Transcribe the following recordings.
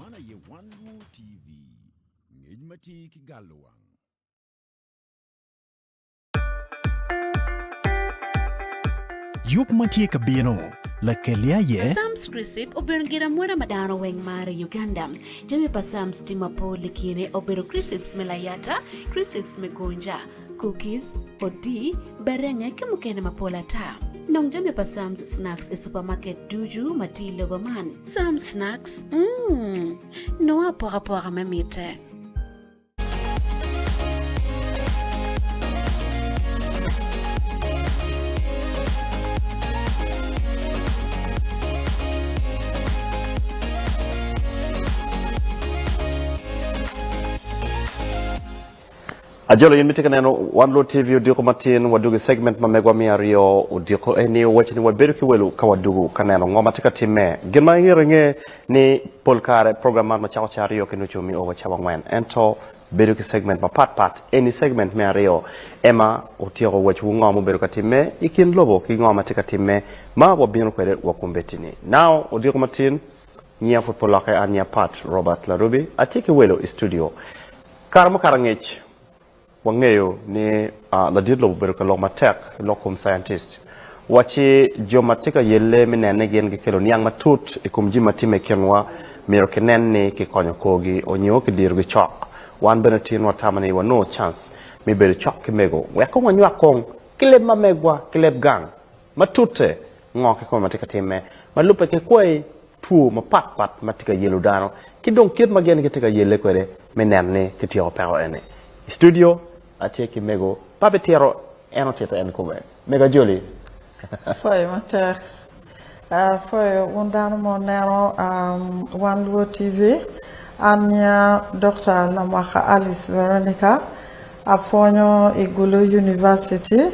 Man aye Wan Luo TV, ngec matir ki galo wang. Yub ma tye ka bino, Lakelli aye. Sam's Crisp obedo gin amwoda ma dano weng maro i Uganda. Jami pa Sam's tye mapol i kine obedo crisps me layata, crisps me gonja, cookies, odii, berenge ki mukene mapol ata. Nong jami pa Sam's Snacks i supermarket ducu ma tye i lobo man. Sam's Snacks, mm, nongo apokapoka me mitte. Ajolo in mitye ka neno Wan Luo TV odiko matin wadugo i segment ma megwa me aryo odiko eni owaco ni wabedo ki welo ka wadugo ka neno ngo ma tye ka timme. Gin ma myero inge ni pol kare program man macako ca aryo ki nucu mi o wa cawa angwen ento bedo ki segment mapat pat eni segment me aryo ema otyeko wacowu ngo mubedo ka timme i kin lobo ki ngo ma tye ka timme ma wabino kwede wa kombeddi-ni. Now odiko matin nyiya pud pe olokke an nyiya Pat Robert Larubi atye ki welo i studio. Kare mukato angec, wangeyo ni ladit lobo obedo ka lok matek i lok kom scientist. Wacci jo ma tye ka yelle me nene ni gin gikelo niang matut i kom jami ma timme i kinwa myero kinen ni kikonyo korgi onyo kidirogi cok. Wan bene tin watamo ni wanongo chance me bedo cok ki mego wek kong wanywak kong ki leb ma megwa ki leb gang matute ngo kikome ma tye ka timme ma lubbe ki kwayi two mapat pat ma tye ka yelo dano ki dong kit ma gin gitye ka yelle kwede me neno ni kityeko peko eni. I studio, atye ki mego Papi Tiro, en otito en kome. Mego Ajoli. Apwoyo matek. Apwoyo wun dano ma wuneno Wan Luo TV. An nya Dokta Lamwaka Alice Veronica. Apwonyo i Gulu University.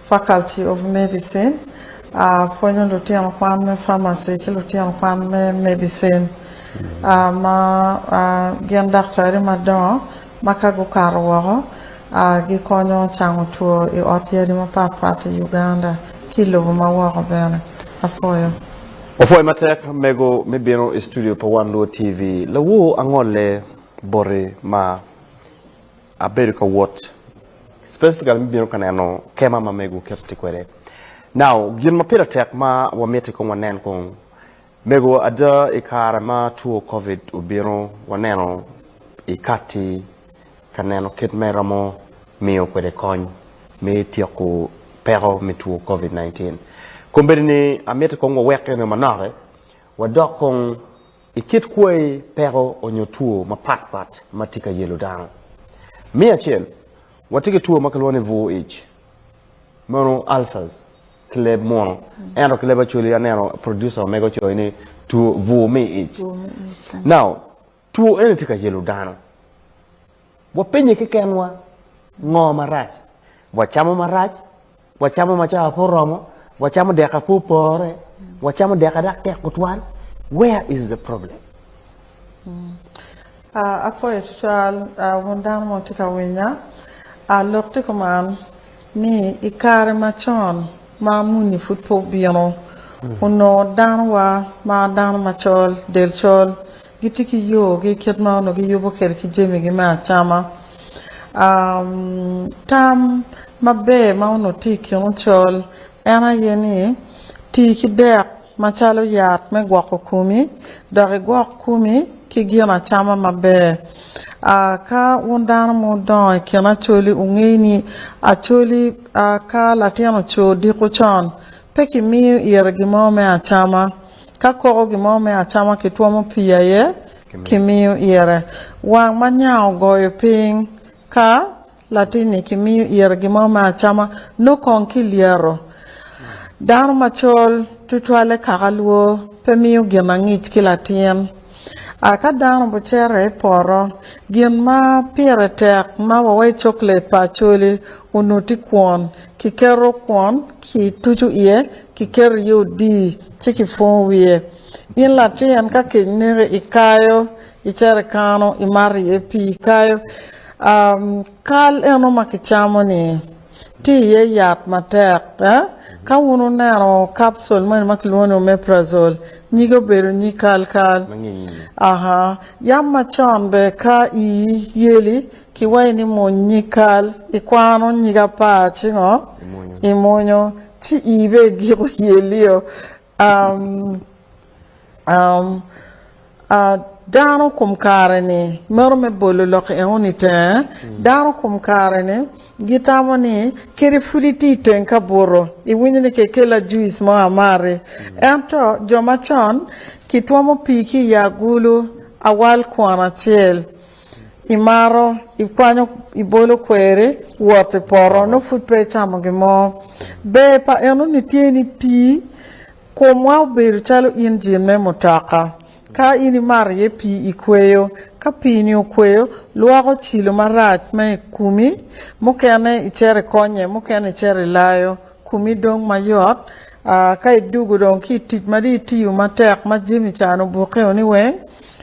Faculty of Medicine, Pwonyo lutino kwan me pharmacy ki lutino kwan me medicine ma gin daktari madongo ma ka gukato woko gikonyo cango two i ot yadi mapat pat i Uganda ki i lobo ma woko bene. Apwoyo. Wapwoyo matek mego me bino i studio pa Wan Luo TV. Lawor angolle boti ma Abedo ka wot specifically me bino ka neno kema ma mego keto tye kwede. Now, gin ma pire tek ma wamiti kong wanen kong, mego ada i kare ma two covid obino waneno i kati ka neno kit ma iromo miyo kwede kony me tyeko peko me two covid 19. Kombeddi ni amiti kong wawek eno manok-ki wadok kong I kit kwayi peko onyo two mapat pat ma tye ka yelo dano. Me acel, watye ki two ma kilwongo ni bur ic, meno ulcers ki leb munu, ento ki leb Acholi aneno producer omego ocoyo ni two bur me ic. Now, two eni tye ka yelo dano. Wapenye kekenwa ngo marac? Wacamo marac? Wacamo ma cawa pe oromo, wacamo dek pe opore, wacamo dek dok tek tutwal, where is the problem? Apwoyo tutwal wun dano ma wutye ka winya. Lok tye kuman ni i kare macon ma muni pud pe obino, onongo danowa ma dano macol, del col, gitye ki yogi kit ma onongo giyubo kwede ki jamigi me acama. Tam maber ma onongo tye i kin ocol en aye ni, Ti ki dek macalo yat me gwoko komi, dok igwok komi ki ginacama maber. Ka wun dano ma wudongo i kin acholi, wungeyo ni acholi ka latin oco odiko con, pe kimiyo ire gin mo me acama. Ka koko gin mo me acama kitwomo pii aye kimiyo ire. Wang ma nya ogoyo piny ka latinni kimiyo ire gin mo me acama nongo kong kilyeto. Dano macol tutwalle kaka lwor pe miyo gin angic ki latin. A Ka dano gucito i poto, gin ma pire tek ma wawaco coklet pa Acholi onongo tye kwon. Kiketo kwon, kituco iye, kiketo iye odii ci kipwongo wiye. In latin, ka kec neki, ikayo, icito ikano, imato iye pii, ikayo. Kal eno ma kicamo-ni tye iye yat matek. Ka wun wuneno capsule moni ma kilwongo ni omeprazole. Nyige obedo nyig kal kal. Aha. Yam macon be ka ii yeli kiwaci ni muny nyig kal, ikwano nyig apar ci ngo? Imunyo. Ci ii be igiko yelio. Um, um, uh, dano kom kare-ni, meno me bolo lok enoni tenge, dano kom kare-ni gitamo ni kadi pud itye i teng kabuto, iwinyo ni kekella juice mo amati. Ento jo macon kitwomo pii ki i agulu awal kwon acel, imato, ikwanyo ibolo kweri, wot i poto, nongo pud pe icamo gin mo. Ber pa enoni tye ni pii Komwa obedo calo injin me mutoka. Ka in imato iye pii i kweyo, ka pii-ni okweyo, lwoko cilo marac ma i komi, mukene icito ikonye, mukene icito ilayo, komi dong mayot. Ka idwogo dong ki i tic ma dong itiyo matek ma jami can obukkeo ni weng,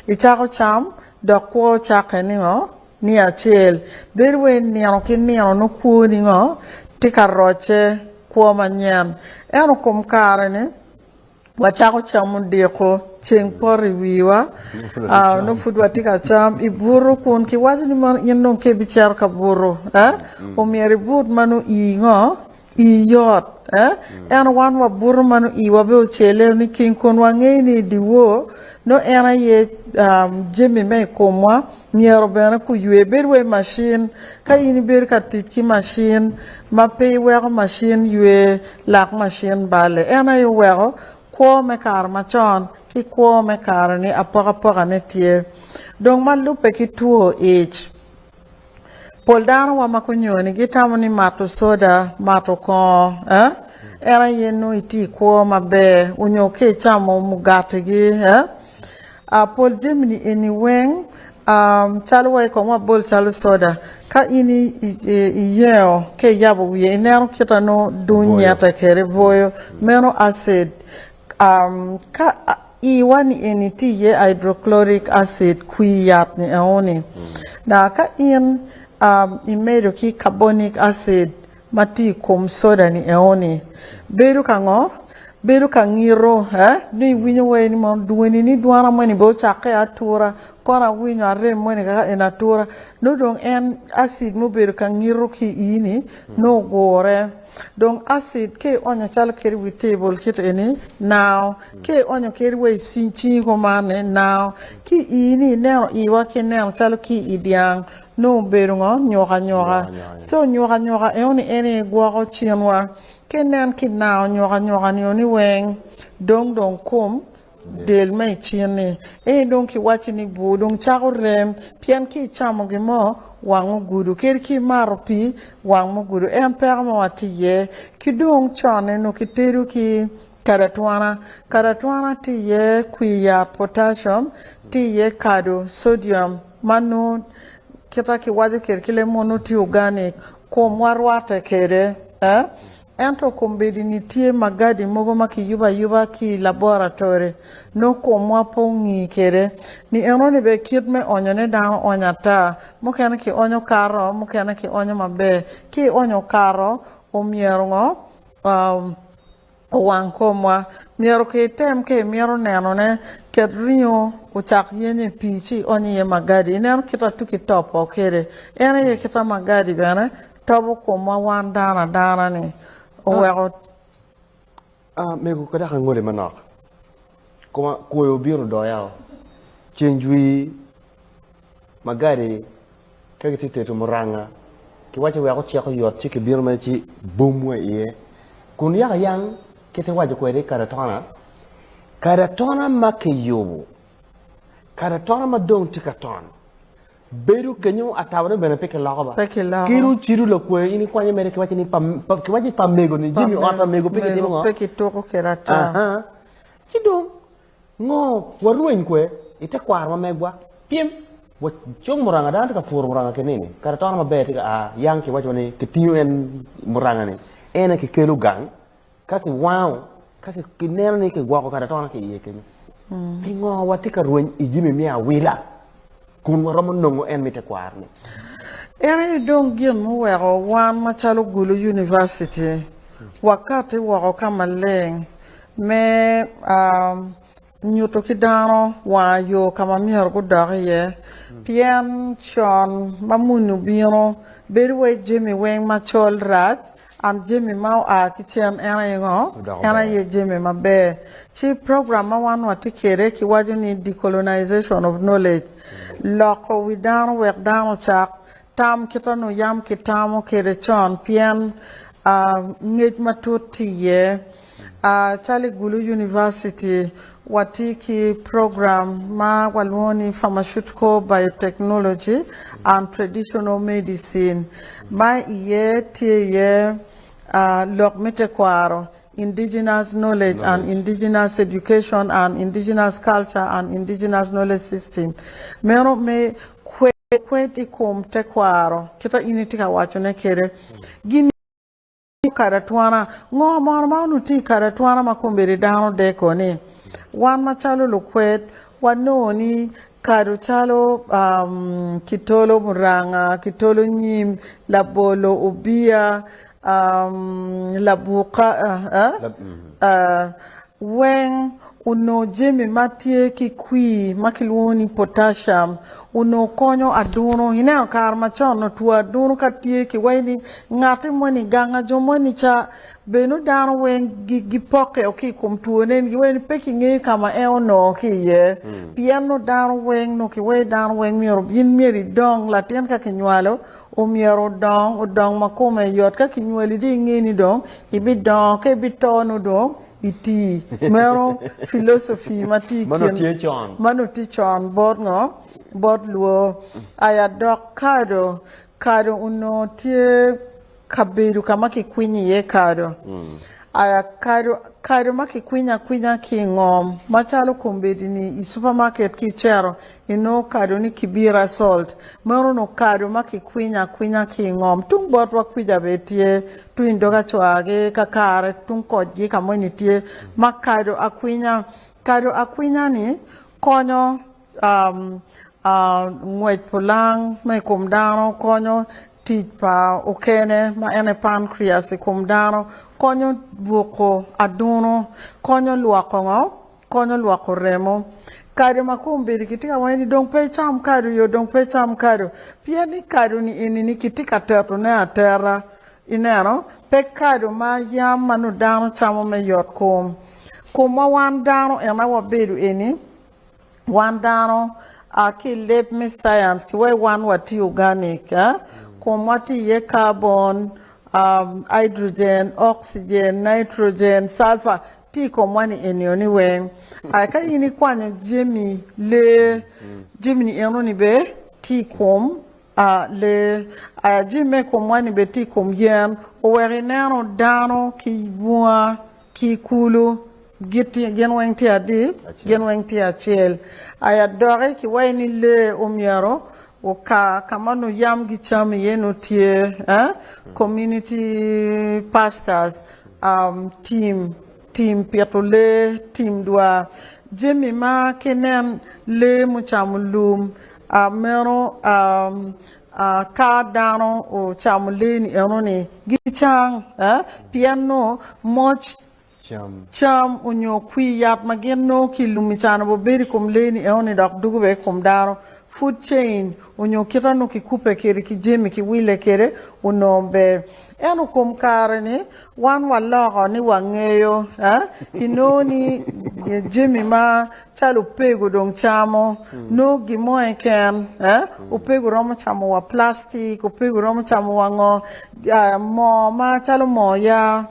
icako cam dok kwo cakke ningo? Ni acel. Bedo wai nino ki nino nongo kwoni ngo tye ka rocce kwo manyen. Ento kom kare-ni wacako cam odiko, ceng poto i wiwa, nongo pud watye ka cam i buto kun kiwaco ni mono in dong ka ibicito ka buto omyero ibut ma nongo ii ngo Ii yot, eh? Ento wan wabuto ma nongo iwa bene ocelle niking kun wangeyo ni i dyewor nongo en aye jami me i komwa myero bene kuywe. Bed wa i macin, ka in ibedo ka tic ki macin ma pe iweko macin ywe, lak macin balle. En aye oweko kwo me kare macon ki kwo me kare-ni apokapokane tye. Dong ma lubbe ki two ic, Pol dano wa ma kunyoni gitamo ni mato soda, mato kongo eh, en aye nongo itye i kwo maber onyo ka icamo mugatigi eh. Ah, pol jami ni eni weng ah, calo wa i kom wabol calo soda, ka in iyengo ka iyabo wiye ineno kita nongo duny nyete kede bwoyo, meno acid. Ah, ka Iwa ni eni tye iye hydrochloric acid kwir yat ni eoni. Na ka in imedo ki carbonic acid ma tye i kom soda ni eoni, bedo ka ngo? Bedo ka ngito, eh? Nongo iwinyo wai ni mono dweni ni dwana moni bene ocakke atura, kono awinyo arem moni kaka eni atura. Nongo dong en acid mubedo ka ngito ki ii ni nongo ogure. Dong acid ka ionyo calo kadi wi table kit eni nao, ka ionyo kadi wa i cingi kuman ni nao, ki i ii ni ineno iwa ki ineno calo ki i dyang nongo obedo ngo nyuka nyuka. So nyuka nyuka eno ni en aye gwoko cinwa. Ka inen ki nao nyuka nyuka nio ni weng dong dong kom del ma i cin-ni. Eni dong kiwacci ni bur dong cako rem pien ki icamo gin mo wang ogudo kadi ki imato pii wang mugudo. En peko ma watye iye. Ki dong con eno kitedo ki kado atwana. Kado atwana tye iye kwir yat potassium, tye iye kado sodium ma nongo kita kiwaco kwede ki leb munu tye organic komwa rwatte kwede. Ento kombeddi-ni tye magadi mogo ma kiyubo ayuba ki i laboratori nongo komwa pe ongi kwede. Ni enoni bene kit me onyone dano onyo ata. Mukene kionyo kato, mukene kionyo maber. Ki ionyo kato, omyero ngo? Owang komwa. Myero ki item ka imito nenone, ket ringo ocak yenyo i pii ci iony iye magadi. Ineno kit a tuki topo kwede? En aye kit a magadi bene tobo komwa wan dano adana-ni. Oweko. A Mego ka dok angoli manok, koma koyo obino odoya o. Ceng jwi magadi ka gitye tedo muranga, kiwaco wek ocek oyot ci kibino mere ci bum wa iye. Kun yaka yang kit iwaco kwede kado atona, kado atona ma kiyubo, kado atona ma dong tye ka ton, bedo kenyo atabone bene pe kiloko ba. Pe kiloko. Kit ocido lakweyo in ikwanyo mere kiwaco ni pa, pa, kiwaco ni pa mego ni jami ot pa mego pe kitimo ngo? Pe kituko kwede ata. Aha. Ci dong Ngo warweny kwe i tekwaro ma megwa? Pyem wa cong muranga, dano tye ka puro muranga ki nini, kare tono maber tye ka a, yang kiwaco ni kitingo en muranga ni, en aye kikelo gang, ka kiwango, ka kineno ni kigwoko kare tono ki iye kenyo. Pingo watye ka rweny i jami me awila kun waromo nongo en me tekwaro ni? En aye dong gin muweko wan macalo Gulu University wakati woko ka maleng me. Nyuto ki dano wanga yo ka ma myero gudok iye, pien con ma muni obino, bedo wai jami weng macol rac, and jami ma oa ki cen en aye ngo? En aye jami maber. Ci program ma wan watye kwede kiwaco ni decolonization of knowledge, loko wi dano wek dano ocak tam kit onongo yam kitamo kwede con pien ngec matut tye iye. Calo i Gulu University, watye ki program ma walwongo ni Pharmaceutical Biotechnology and Traditional Medicine ma iye tye iye lok me tekwaro, Indigenous Knowledge and Indigenous Education and Indigenous Culture and Indigenous Knowledge System. Meno me kwed i kom tekwaro kita in itye ka wacone kwede. Gin Kado atwana. Ngo mono ma onongo tye i kado atwana ma kombeddi dano deko ni? Wan macalo lukwed wanongo ni kado calo kitolo muranga, kitolo nyim, labolo, obiya, labuka, weng onongo jami ma tye ki kwir ma kilwongo ni potassium onongo konyo aduno. Ineno kare macon onongo two aduno ka tye kiwaci ni ngatti moni ganga jo moni ca bene dano weng gipokke o ki i kom twone ni giwaci ni pe kingeyo ka ma en onongo ki iye pien nongo dano weng nongo kiwaci dano weng myero in myero idong latin ka kinywalo omyero odong odong ma kome yot ka kinywali dong inge ni dong ibidongo ka ibito nongo dong iti. Meno philosophy ma tye i kin ma nongo tye con bot ngo? Bot luo. Aya dok kado, kado onongo tye kabedo ka ma kikwinyo iye kado. Aya kado, kado ma kikwinyo akwinya ki i ngom macalo kombeddi-ni i supermarket ka icito inongo kado ni Kibira salt. Meno onongo kado ma kikwinyo akwinya ki i ngom. Tung botwa kwica bene tye, tung i dog acwagi kakare, tung kocgi ka moni tye ma kado akwinya. Kado akwinya-ni konyo ngwec pulang ma i kom dano, konyo tic pa okene ma en aye pancreas i kom dano, konyo buko aduno, konyo lwoko ngo? Konyo lwoko remo. Kado ma kombeddi kitye ka waco ni dong pe icam kado yo dong pe icam kado pien ni kado ni eni ni kitye ka tetone ateta ineno pe kado ma yam ma nongo dano camo me yot kom. Komwa wan dano ena wabedo eni wan dano a ki i leb me science ki wai wan watye organic komwa tye iye carbon, hydrogen, oxygen, nitrogen, sulfur Tye i komwa ni enio ni weng aye ka in ikwanyo jami lee, jami ni eno ni be tye i kom lee aya jami ma i komwa ni be tye i kom yen oweko ineno dano ki bunga ki kulu gin weng tye adi? Gin weng tye acel aya doki ki waci ni lee omyero okar ka ma nongo yam gicamo iye nongo tye community pastors Tim, tim pito lee, tim dwar, jami ma ki nen lee mucamo lum meno ka dano ocamo lee ni eno ni gicang pien nongo moc cam onyo kwir yat ma gin nongo ki i lum i cano bedo i kom lee ni eno ni dok dugo bene i kom dano. Food chain onyo kita nongo kikube kede ki jami ki wile kede onongo ber. Ento kom kare ni wan waloko ni wangeyo inongo ni jami ma calo opego dong camo nongo gin mo keken opego romo camo wa plastic opego romo camo wa ngo moo ma calo moo yaa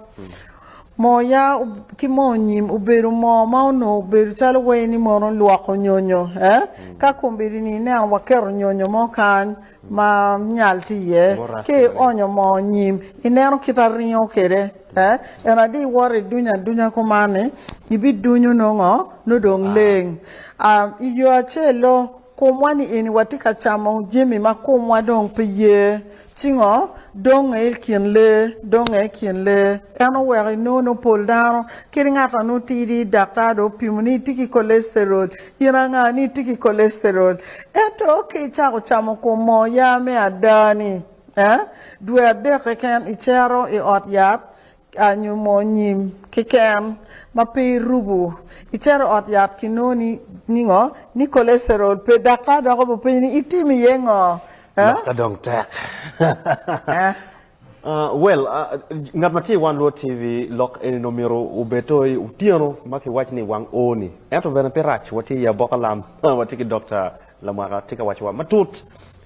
Moo yaa ki moo nyim obedo moo ma onongo obedo calo wai ni mono lwoko nyonyo eh ka kombeddi ni ineno waketo nyonyo mo kany ma nyal tye iye ki ionyo moo nyim ineno kit aringo kwede eh en adi iwoto idunyo adunya kuman ni ibidunyo nongo nongo dong leng ah iyo acel-lo komwa ni eni watye ka camo jami ma komwa dong pe ye Ci ngo? Donge i kin lee, donge i kin lee. En oweko inongo nongo pol dano, kadi ngat ma nongo tidi, daktar dong opimo ni itye ki cholesterol, in anga ni itye ki cholesterol. Ento ka icako camo kom moo yaa me ada-ni, eh, dwe adek keken icito i ot yat, nyo moo nyim keken ma pe irubo, icito i ot yat kinongo ni ningo? Ni cholesterol pe. Daktar dok obipenyi ni itimo iye ngo? Lok ka dong tek. Well, ngat ma tye i Wan Luo TV, lok eni nongo myero obed to i otyeno ma kiwaco ni wang o ni. Ento bene pe rac, watye i Aboka Lam, watye ki Dokta Lamwaka tye ka wacowa matut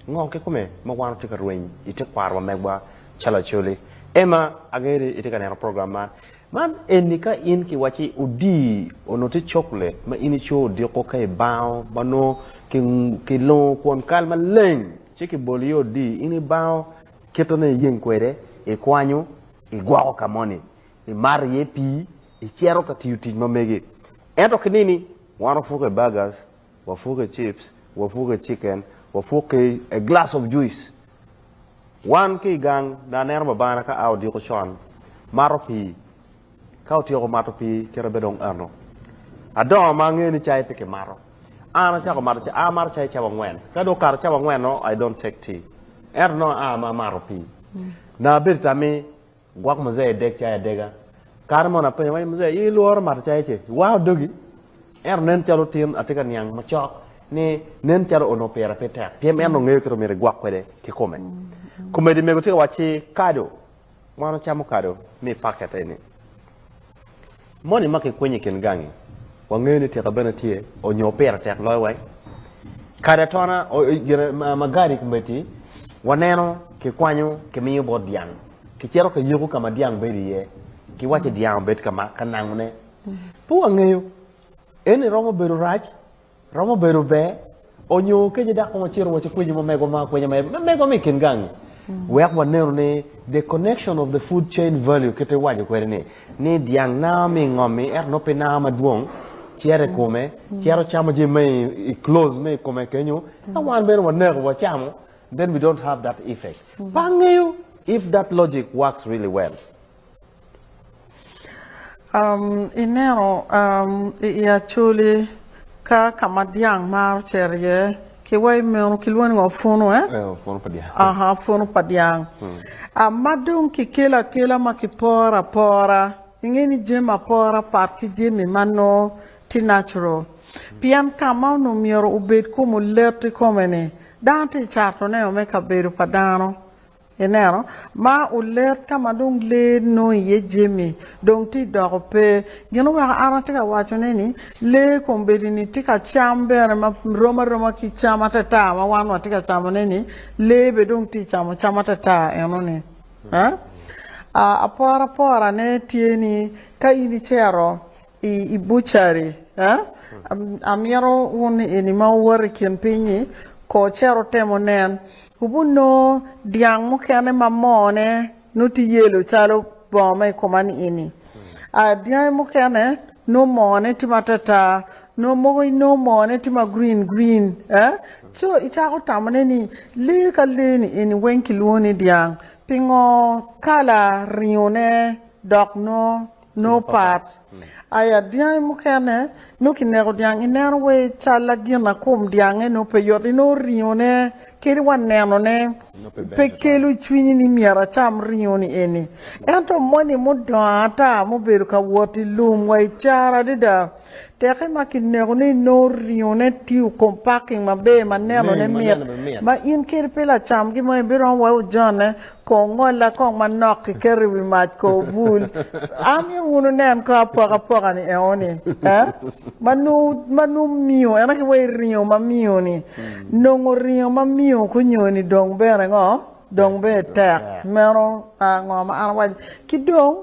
ngo kikome ma wan watye ka rweny i tekwaro ma megwa calo Acholi. Emma, angeyo ni itye ka neno program man. Man eni ka in kiwaci odii onongo tye cokole ma in ico odiko ka ibango ma nongo kilongo kwon kal maleng ci kibolo iye odii in ibango kite nongo iyeng kwede ikwanyo igwoko ka moni imato iye pii icito ka tiyo tic ma megi. Ento ki nini wan wapuko i burgers, wapuko i chips, wapuko i chicken, wapuko ki a glass of juice. Wan ki i gang dong aneno babana ka a odiko con mato pii, ka otyeko mato pii kite bene dong eno. Adongo ma angeyo ni cai pe kimato. An acako mato cai, amato cai cawa angwen. Ka dong okato cawa angwen nongo I don't take tea. Ento nongo aa ma amato pii. Nongo abedo tammi Gwok muzee deg cai adega. Kare mono apenyo awaco muzee in ilworo mato cai ce? Iwango dogi? Ento nen calo tin atye ka niang macok ni nen calo onongo pire pe tek pien en onongo ngeyo kit omyero egwok kwede kikome. Komedi mego tye ka wacci kado, wan wacamo kado me i paket eni. Moni ma kikwinyo i kin gangi, wangeyo ni tika bene tye onyo pire tek loyo weng. Kado atona, gine magadi kombeddi waneno kikwanyo kimiyo bot dyang, kicito ka yiko ka ma dyang bedo iye, kiwaco dyang obed ka nangone. Pe wangeyo, eni romo bedo rac Romo bedo ber onyo kenyo dok kong wacito wa ci kwinyo ma megwa ma akwinya ma megwa ma i kin gangi wek wanenu ni the connection of the food chain value kit iwaco kwede ni ni dyang nanga me i ngom-mi ento nongo pe nanga madwong cito i kome cito camo jami ma i close me i kome kenyo ka wan bene waneko wacamo then we don't have that effect pe angeyo if that logic works really well. Ineno i Acholi ka ka ma dyang maro cito iye ki wa i meno kilwongo ni ngo punu eh? Punu pa dyang. Aha, punu pa dyang. Ma dong kikelo akela ma kiporo apora, inge ni jami apora pat ki jami ma nongo tye natural. Pien ka ma onongo myero obed kom olet kikome-ni, dano tye ka catone me kabedo pa dano. Ineno, ma olet ka ma dong lee nongo iye jami dong tye doko pe. Gin oweko an atye ka wacone ni lee kombeddi-ni tye ka cam bene ma rom aroma ki cam atata ma wan watye ka camone-ni, lee bene dong tye ka camo cam atata enoni. Aporaporane tye ni ka in icito i bucari, amito wun eni ma wuwoto i kin piny-nyi, kor cito wutemo nen. Wubinongo dyang mukene ma moone nongo tye yelo calo bongo ma i koma-ni eni. Dyangi mukene nongo moone tye matartar, nongo mogo inongo moone tye ma green green. Co icako tamone ni lee ka lee-ni eni weng kilwongo ni dyang, pingo kala ringone dok nongo nongo pat. Aya dyangi mukene nongo kineko dyang ineno wai cal gin kom dyange nongo pe yot inongo ringo ne kadi wa neno ne pe kelo i cwinyi ni myero acam ringo ni eni ento moni mudongo ata mubedo ka wot i lum wa i caro adada teke ma kineko ne inongo ringo ne tye okom parking maber ma neno ne mit ma in kadi pe lacam gin mo ibiromo wai ojone Kong ngolla kong manok kiketo i wi mac kor bul. An myero wun wunen kong apokapoka-ni eno-ni, eh? Ma nongo, ma nongo miyo, en aye kiwaco ringo ma miyo-ni. Nongo ringo ma miyo kunyoni dong bene ngo? Dong bene tek. Meno ah, ngo ma an awaco. Ki dong,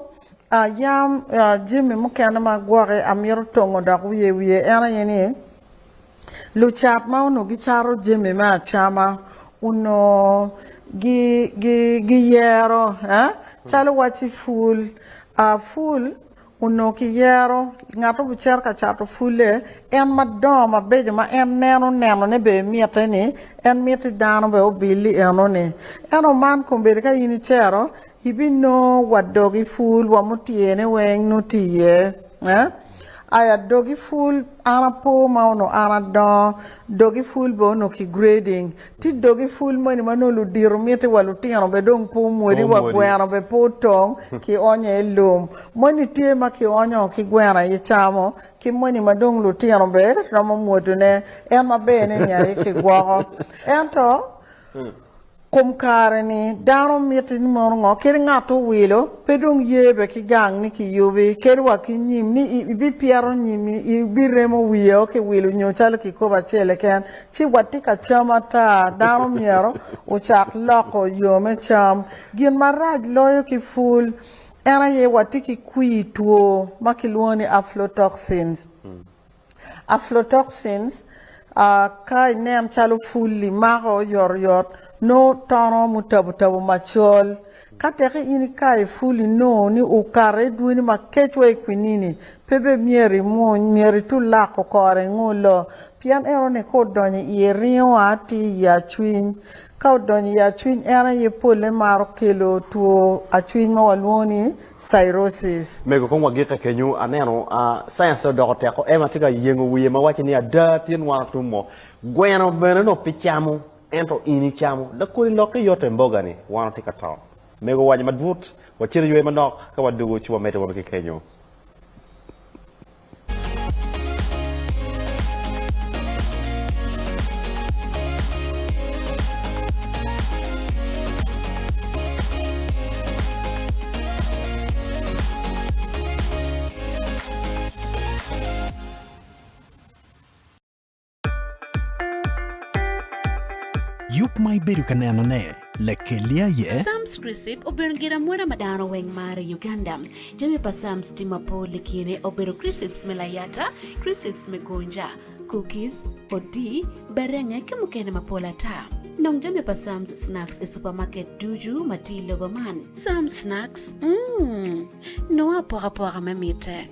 ah, yam ah, jami mukene ma gwoki amito tongo dok wiye wiye en aye ni, Lucat ma onongo gicato jami me acama onongo giyero calo wacci pul. Pul onongo kiyero, ngat obicito ka cato pulle, en madongo mabeco ma en neno nenone bene mitte ni en miti dano bene obil i enoni. Ento man kombeddi ka in icito ibinongo wa dogi pul wa mutyene weng nongo tye iye. Aya dogi pul an apo ma onongo an adongo, dogi pul bene onongo ki grading. Tye dogi pul moni ma nongo ludito miti wa lutino bene dong pe omwodi wa gweno bene pe otong ki onyo iye lum. Moni tye ma ki onyo ki gweno aye camo ki moni ma dong lutino bene romo mwodone en maber ne ni aye ki gwoko. Ento Kom kare-ni, dano miti ni mono ngo? Kadi ngat owilo, pe dong ye bene ki gang ni kiyubi, kadi wa ki nyim ni ibipyeto nyimi, ibiremo wiye ki wilo nyo calo kikopo acel keken, ci watye ka cam ata. Dano myero ocak loko yo me cam. Gin marac loyo ki pul en aye watye ki kwir two ma kilwongo ni aflatoxins. Aflatoxins, Ka inen calo pul-li mako oyotoyot, nongo tono mutabo tabo macol. Ka teke in ikayo pul inongo ni okato idwoni makec wa i kwinini, pe bene myero imwony, myero itul lako kore ingulo, pien enoni ka odonyo i iye ringo atir i acwiny. Ka odonyo i acwiny en aye polle maro kelo two acwiny ma walwongo ni cirrhosis. Mego kong wagike kenyu, aneno science odoko teko Emma tye ka yengo wiye ma waco ni ada tye nwano tum mo. Gweno bene nongo pe camo ento in icamo. Lakodi lokke yote mboga ni wano tye ka to. Mego owaco madwut, wacito ywe manok ka wadugo ci wamedde wa ki kenyu. Yub ma ibedo ka nenone lakelli aye. Sam's Crisp obedo gin amwoda ma dano weng maro i Uganda. Jami pa Sam's tye mapol i kine obedo crisps me layata, crisps me gonja, cookies, odii, berenge ki mukene mapol ata. Nong jami pa Sam's Snacks i supermarket ducu ma tye i lobo man. Sam's Snacks, mm, nongo apokapoka me mitte.